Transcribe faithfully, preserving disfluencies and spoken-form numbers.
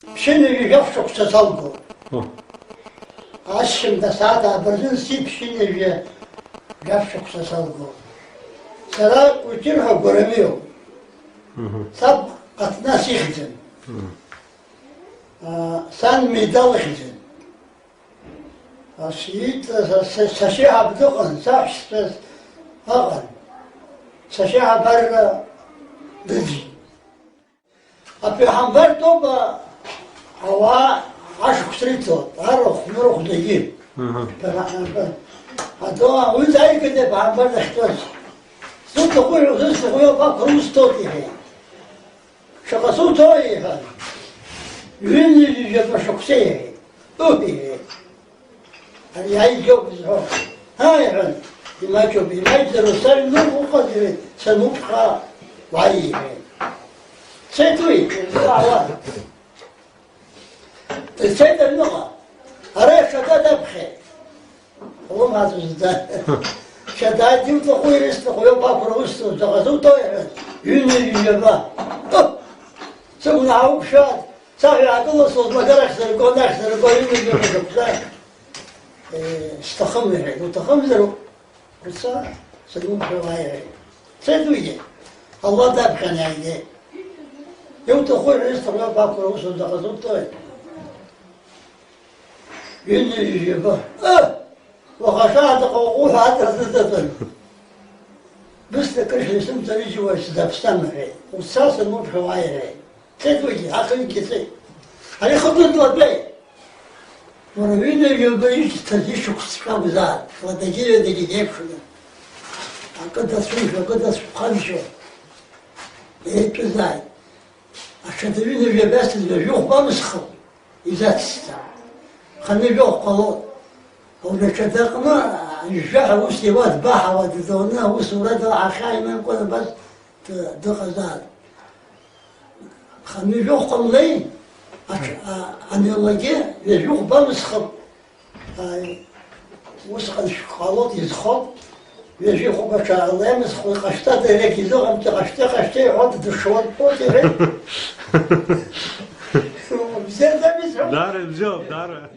Ԥшьынҩажәи жәаф шықәса салго. О. Ашьыжьымҭан асааҭ ааба рзын сиит ԥшьынҩажәи жәаф шықәса салго. Сара Кәыҷыр ҳәа Гәарамиоуп. Мгм. Саб Ҟаҭнас ихьӡын. Мгм. А, сан Медал ихьӡын. А, сиит, са, са, сашьа иҳаб дыҟан, саҳәшьцәа ыҟан. Сашьа иҳаб арра дыӡит. Аԥеҳамбар Тоба ауаа ашықәс риҭоит, арахә-мырахә зегьы. Мгм. Аԥеҳамбар. Адо уи дааигеит аԥеҳамбар дахьтәаз. Сыҭаху ҳәа, сыҭаху иоуп, ақәра усҭоит, иҳәеит. Шаҟа суҭои, иҳәан. Ҩынҩажәижәаба шықәса, иҳәеит. Ыы, иҳәеит. Ари аиџьоуп зҳәо. Ааи, иҳәан, имаҷуп, имаҷзар, саҩны уҟаз, иҳәеит, сануԥхаа уааи, иҳәеит. Дцеит уи, дцаауан. Дцеит аҩныҟа. Ара иахьада даԥхьеит. Улымҳацә зда. Шьаҭа диуҭаху ирысҭаху, иоуп ақәра усҭоит, заҟа зуҭо, иҳәан, ҩынҩажәижәаба. Сыгәнаҳа уқәшәааит. Саҳәа иаакылсуаз, макьана ахьсырго, анахьсырго, ҩынҩажәа шықәса, э, сҭахым, иҳәеит. Уҭахымзар, уца, сынуқәшәала, иҳәеит. Дцеит уигьы. Алла даԥхьан иааигеит. Иуҭаху ҳәа исҭаху иоуп ақәра усуӡа ҟазуҭои? Ҩынҩажәижәаба. Ы! Уаха шаанӡа ҟаҟәҟәы ҳәа аҵра сыҵатәан. Бысҭа акыршәа исымҵарыжьуа сзаԥсам, иҳәеит. Уца сануԥхьо уааи, иҳәеит. Дцеит уигьы, ахҩыкгьы цеит. Ари хыбжа длатәеит. Уара ҩынҩажәаба ишьҭаз ишықәсҵәҟьа акәзааит, ладагьы ҩадагьы деиԥшны. Акы дацәымшәо, акы дацәԥхамшьо. Еитәызааит. Аҽада ҩынҩажәаба иасыз ҩажәи хәба амысхып. Изацҵа. Хынҩажәи хәба лоуп. Уи аҽадаҟны, жәаҳәа ус иуа дбаҳауа ддоуны, аусура ду ахьааимамкәан абас д-, дыҟазаарын. Хынҩажәи хәба леи, аҽ-, а-, ани ларгьы ҩажәи хәба амысхып. Ааи, усҟан шәҟәы ҟалоит, изхоит. Ҩажәи хәба аҽа ала иамысхуеит, ҟашәҵа, дареигь изыҟамҵо, ҟашәҵа, ҟашәҵа иҳәоит, дышшуан, ԥоҭ иҳәеит. Бзиаӡам изҳәо. Даара ибзиоуп, даара.